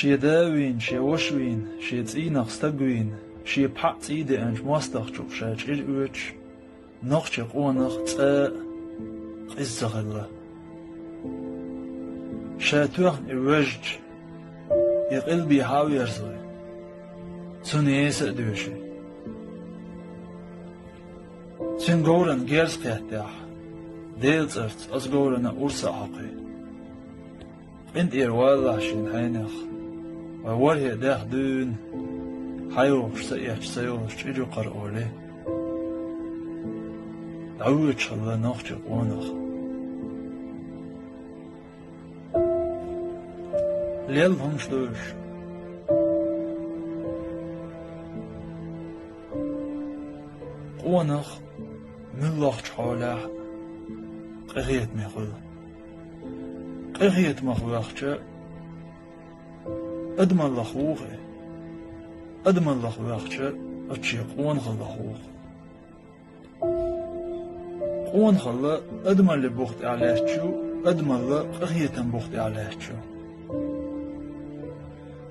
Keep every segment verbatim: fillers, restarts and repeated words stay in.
Шен да вийна, шен ваша вийна, шен цӀийнах стаг вийна, шен пхьаъ цӀий деанчу мостагӀчух ша чӀир оьцуш, нохчийн къонах цкъа а къиза ца хилла. Ша тоьхна и вежачу, и къилбехьа а верзой, цунна еса а доьшуй. Цуьнан говрана герз кхеттехь, Делан цӀарца оцу говрана урс а хьокхуьй. КъинтӀера валалахь шена хьенех, вай ворхӀе а дехна дуьйна, хьайогӀуш ца эцча ца йолуш чӀир ю кхара олий. ДӀавоьдуш хилла нохчийн къонах. Лелла хӀумаш ду уьш. Къонах муьлххачу хьолехь а къинхетаме хуьлу. Къинхетамах ваьхча, адамаллах вуху и. Адамаллах ваьхча, оцу шен къонахаллах вуху. Къонахалла адамаллин бух тӀехь лаьтташ ю, адамалла къинхетаман бух тӀехь лаьтташ ю.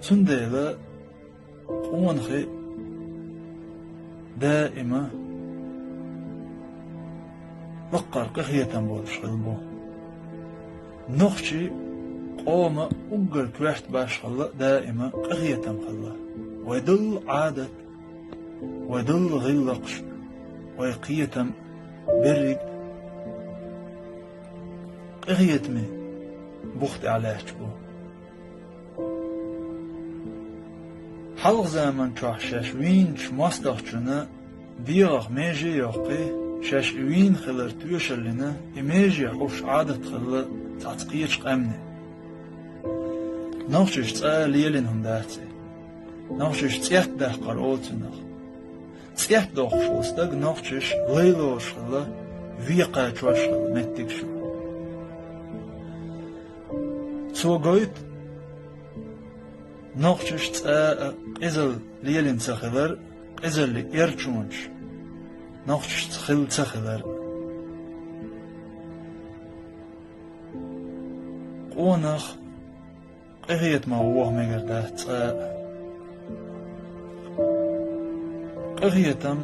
Цундела къонахий даима лаккхара къинхетам болуш хилла бу. Нохчийн къоман уггар коьрта башхалла даима къинхетам хилла. Вай долу Ӏадат, вай долу гӀиллакхаш, вай кхетам берриг а къинхетаман бух тӀехь лаьтташ бу. Хьалха заман чохь шаьш вийначу мостагӀчунна дегӀах меже а йоккхий, шаьш и вийна хилар тоьшаллина, и меже хьуш Ӏадат хилла цхьацца кхечу къаьмнийн. Нохчаша цкъа а лелийна хӀума дац и. Нохчаша цӀетта даккхар олу цунах. ЦӀетта доккхуш волу стаг нохчаша лайлалуш хилла, вен кхачош хилла меттигаш ю. Цо гойту нохчаша цкъа а къизалла лелийна ца хилар, къизаллин эрчонаш нохчашца хилла ца хилар. Къонах къинхетамах воху мегар дац цкъа а. Къинхетам,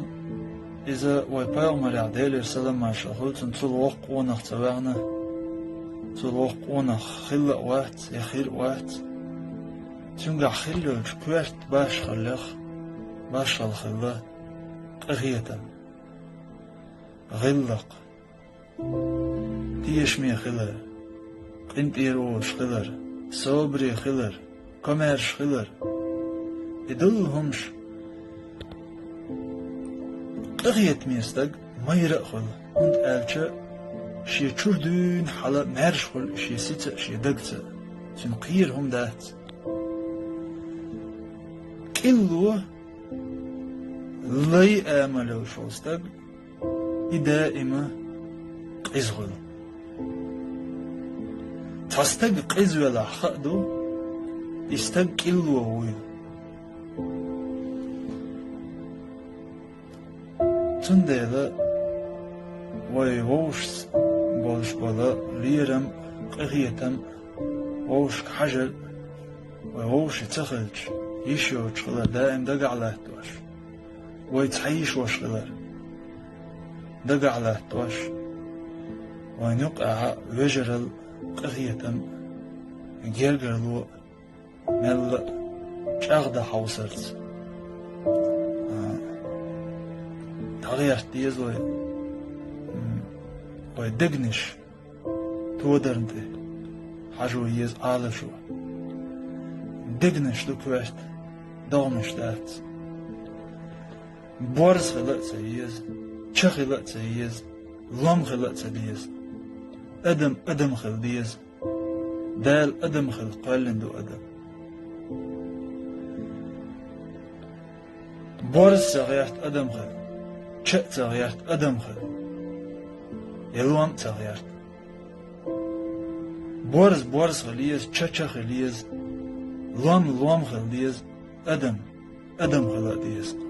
иза вай пайхамарехь, Делера салам-маршалла хуьлда цунна, цул воккха къонах ца ваьхна, цул воккха къонах хилла а вац, я хир а вац. Цуьнгахь хилла йолчу коьрта башхаллех башхалла хилла къинхетам, гӀиллакх, тешаме хилар, къинтӀера волуш хилар, собаре хилар, комаьрша хилар. И долу хӀумаш къинхетаме стаг майра а хуьлу, хӀунда аьлча шен чуьра дуьйна хьала маьрша хуьлу шен сица а, шен дагца а. Цуьнан кхера хӀума дац. КӀилло, лай амал йолуш волу стаг, и даима къиза хуьлу. Цхьа стаг къиза велахь хаа ду, и стаг кӀилло вуйла. Цундела вай вовшашца болуш болу лерам, къинхетам, вовшашка хьажар, вай вовшийн ца хилча, йиш йоцуш хилар даим дагахь латтош, вай цхьа йиш ваша хилар дагахь латтош, вайн юкъахь вежаралла, къинхетам, гергарло мелла а чӀагӀдан хьовсарца, а, дӀагӀерта деза вай, м, вай дегнаш тодарна тӀе хьажо еза Ӏалашо. Дегнаш ду коьрта, догӀмаш дац. Борз хила а ца еза, ча хила а ца еза, лом хила а ца деза. Адам адам хила деза. Дала адам хила кхоьллина ду адам. Борз ца гӀерта адам хила, ча а ца гӀерта адам хила, я лом а ца гӀерта. Борз борз хила еза, ча ча хила еза, лом лом хила деза, адам адам хила а деза.